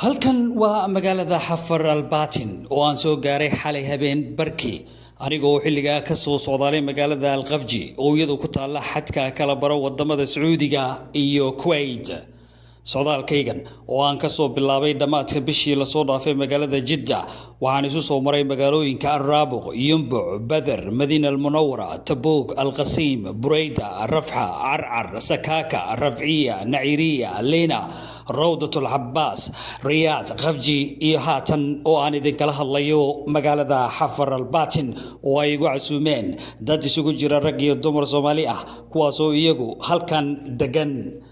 Halkan waa magaalada Xafar Albatin oo aan soo gaaray xalay habeen barkii, anigoo xilligaa ka soo socdaalay magaalada Alkhafji oo iyadu ku taalla xadka kala baro wadamada Sacuudiga iyo Kuwait. Socdaalkaygan oo aan ka soo bilaabay dhammaadka bishii lasoo dhaafay magaalada Jidda, waxaan isu soo maray magaalooyinka Arraabuq, Yumbuc, Bader, Madiina Almunawara, Tabuuk, Alqasiim, Burayda, Rafxa, Carcar, Sakaaka, Rafciya, Naciiriya, Liina, Rawdat Alcabaas, Riyaad, Khafji iyo haatan oo aan idinkala hadlayo magaalada Xafar Albatin oo ay igu casuumeen dad isugu jira rag iyo dumar Soomaali ah, kuwaasoo iyagu halkan degan.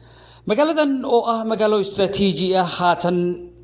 Magaaladan oo ah magaalo istraatiiji ah, haatan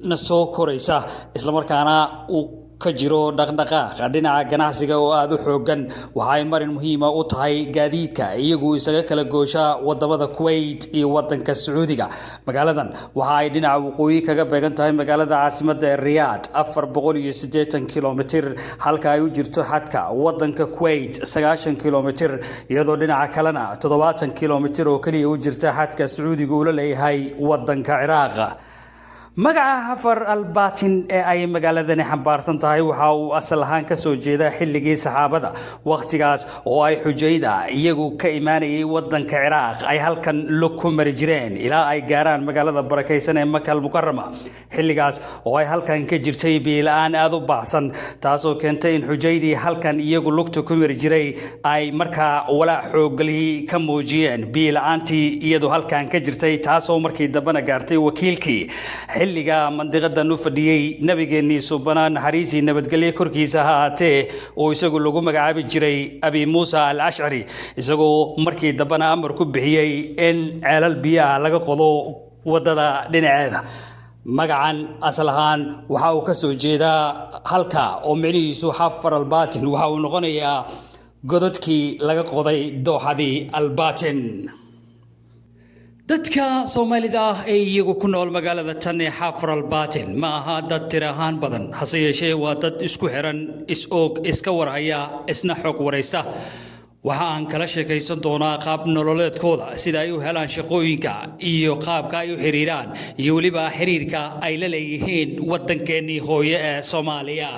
na soo koraysa, islamarkaana uu ka jiro dhaqdhaqaaqa dhinaca ganacsiga oo aada u xoogan, waxa ay marin muhiima u tahay gaadiidka iyagu isaga kala goosha wadamada Kuwait iyo wadanka Sacuudiga. Magaaladan waxa ay dhinaca waqooyi kaga beegan tahay magaalada caasimadda ee Riyaad 480 kilomitir, halka ay u jirto xadka wadanka Kuwait 90 kilomitir, iyadoo dhinaca kalena 70 kilomitir oo keliya u jirta xadka Sacuudiga uu la leeyahay wadanka Ciraaq. Magaca Xafar Albatin ee ay magaaladani xambaarsan tahay waxa uu asal ahaan ka soo jeeda xilligii saxaabada, wakhtigaas oo ay xujayda iyagu ka imaanayay wadanka Ciraaq ay halkan lug ku mari jireen ilaa ay gaaraan magaalada barakaysan ee Maka Almukarama, xilligaas oo ay halkan ka jirtay biyo la'aan aada u baahsan, taasoo keentay in xujaydii halkan iyagu lugta ku mari jiray ay markaa walaac xooggali ka muujiyeen biyo la'aantii iyadu halkan ka jirtay, taasoo markii dambena gaartay wakiilkii xilliga mandiqadan u fadhiyey, nabigeennii subanaa, naxariisii nabadgelyo korkiisa ha ahaatee, oo isagu lagu magacaabi jiray Abi Muusa Al Ashcari, isagoo markii dambena amar ku bixiyey in ceelal biyaha laga qodo waddada dhinaceeda. Magacan asal ahaan waxa uu ka soo jeedaa halka oo micnihiisu Xafar Albatin waxa uu noqonayaa godadkii laga qoday dooxadii Albatin. Dadka Soomaalida ah ee iyagu ku nool magaalada tan ee Xaafar Albatin ma aha dad tir ahaan badan, hase yeeshee waa dad isku xiran, is-og, iska warhaya, isna xog waraysta. Waxa aan kala sheekaysan doonaa qaab nololeedkooda, sida ay u helaan shaqooyinka iyo qaabka ay u xiriiraan iyo weliba xiriirka ay la leeyihiin waddankeennii hooye ee Soomaaliya.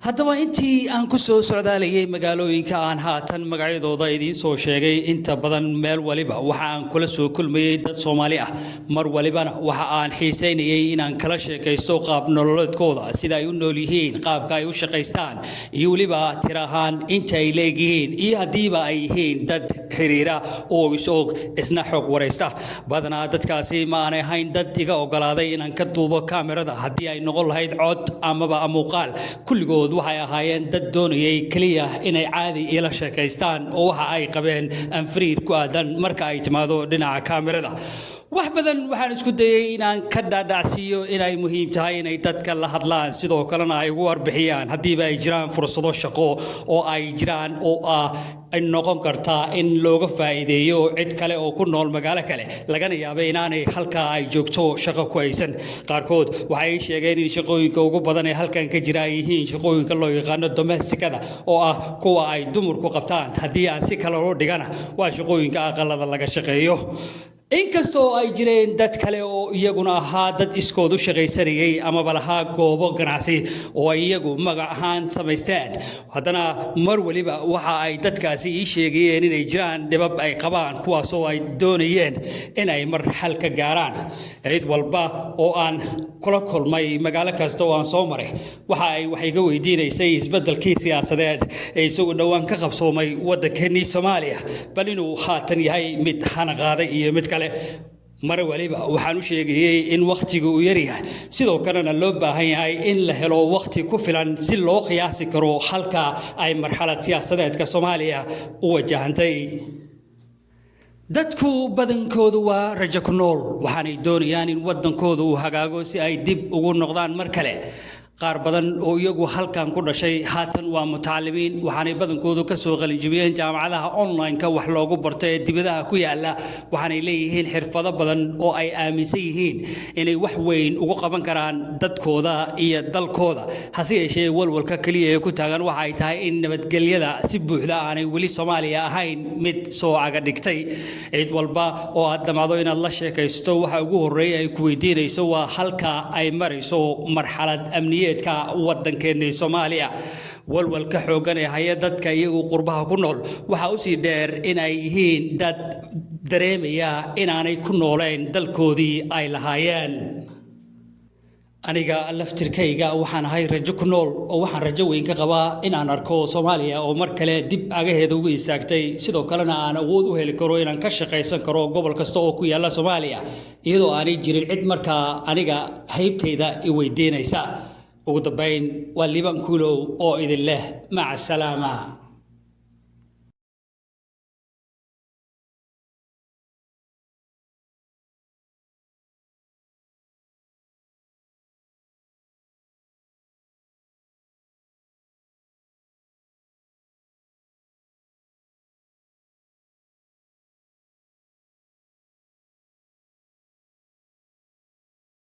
Haddaba, intii aan ku soo socdaalayay magaalooyinka aan haatan magacyadooda idiin soo sheegay, inta badan meel waliba waxa aan kula soo kulmayey dad Soomaali ah. Mar walibana waxa aan xiisaynayay inaan kala sheekaysto qaab nololeedkooda, sida ay u nool yihiin, qaabka ay u shaqaystaan iyo weliba tir ahaan inta ay leegyihiin, iyo haddiiba ay yihiin dad xiriira oo is-og, isna xog waraysta. Badanaa dadkaasi ma aanay ahayn dad iga ogolaaday inaan ka duubo kaamirada, haddii ay noqon lahayd cod amaba muuqaal. Kulligood waxay ahaayeen dad doonayay keliya inay caadi ila sheekaystaan, oo waxa ay qabeen anfariir ku aadan marka ay timaado dhinaca kaamirada. Wax badan waxaan isku dayey inaan ka dhaadhacsiiyo inay muhiim tahay inay dadka la hadlaan, sidoo kalena ay ugu warbixiyaan haddiiba ay jiraan fursado shaqo oo ay jiraan oo ah ay noqon kartaa in looga faa'iideeyo cid kale oo ku nool magaalo kale, lagana yaabay inaanay halkaa ay joogto shaqo ku haysan. Qaarkood waxay sheegeen in shaqooyinka ugu badan ee halkan ka jira ay yihiin shaqooyinka loo yaqaano domesticada, oo ah kuwa ay dumarku qabtaan. Haddii aan si kale loo dhigana, waa shaqooyinka aqalada laga shaqeeyo. Inkastoo ay jireen dad kale oo iyaguna ahaa dad iskood u shaqaysanayay amaba lahaa goobo ganacsi oo ay iyagu magac ahaan samaysteen, haddana mar waliba waxa ay dadkaasi ii sheegayeen inay jiraan dhibab ay qabaan, kuwaasoo ay doonayeen inay mar xal ka gaaraan. Cid walba oo aan kula kulmay magaalo kasta oo aan soo maray waxa ay wax iga weydiinaysay isbeddelkii siyaasadeed ee isagu dhowaan ka qabsoomay waddankeenii Soomaaliya, bal inuu haatan yahay mid hana qaaday iyo mid kale. Mar waliba waxaan u sheegayey in wakhtigu uu yaryahay, sidoo kalena loo baahan yahay in la helo wakhti ku filan si loo qiyaasi karo halka ay marxalad siyaasadeedka Soomaaliya u wajahantay. Dadku badankoodu waa rajo ku nool, waxaanay doonayaan in waddankoodu uu hagaago si ay dib ugu noqdaan mar kale. Qaar badan oo iyagu halkan ku dhashay haatan waa mutacalimiin, waxaanay badankoodu ka soo qalinjibiyeen jaamacadaha online-ka wax loogu barto ee dibadaha ku yaala. Waxaanay leeyihiin xirfado badan oo ay aaminsan yihiin inay wax weyn ugu qaban karaan dadkooda iyo dalkooda. Hase yeeshee, walwalka keliya ee ku taagan waxa ay tahay in nabadgelyada si buuxda aanay weli Soomaaliya ahayn mid soo caga dhigtay. Cid walba oo aad damacdo inaad la sheekaysto, waxa ugu horreeya ay ku weydiinayso waa halka ay marayso marxalad amniyeedka waddankeena Soomaaliya. Walwalka xooggan ee haya dadka iyagu qurbaha ku nool waxaa usii dheer in ay yihiin dad dareemaya inaanay ku nooleen dalkoodii ay lahaayeen. Aniga laftirkayga waxaan ahay rajo ku nool, oo waxaan rajo weyn ka qabaa in aan arko Soomaaliya oo mar kale dib agaheeda ugu istaagtay, sidoo kalena aan awood u heli karo inaan ka shaqaysan karo gobol kasta oo ku yaalla Soomaaliya, iyadoo aanay jirin cid markaa aniga haybtayda i weydiinaysa. Ugu dambayn, waa Liibaan Kuulow oo idin leh maca salaama.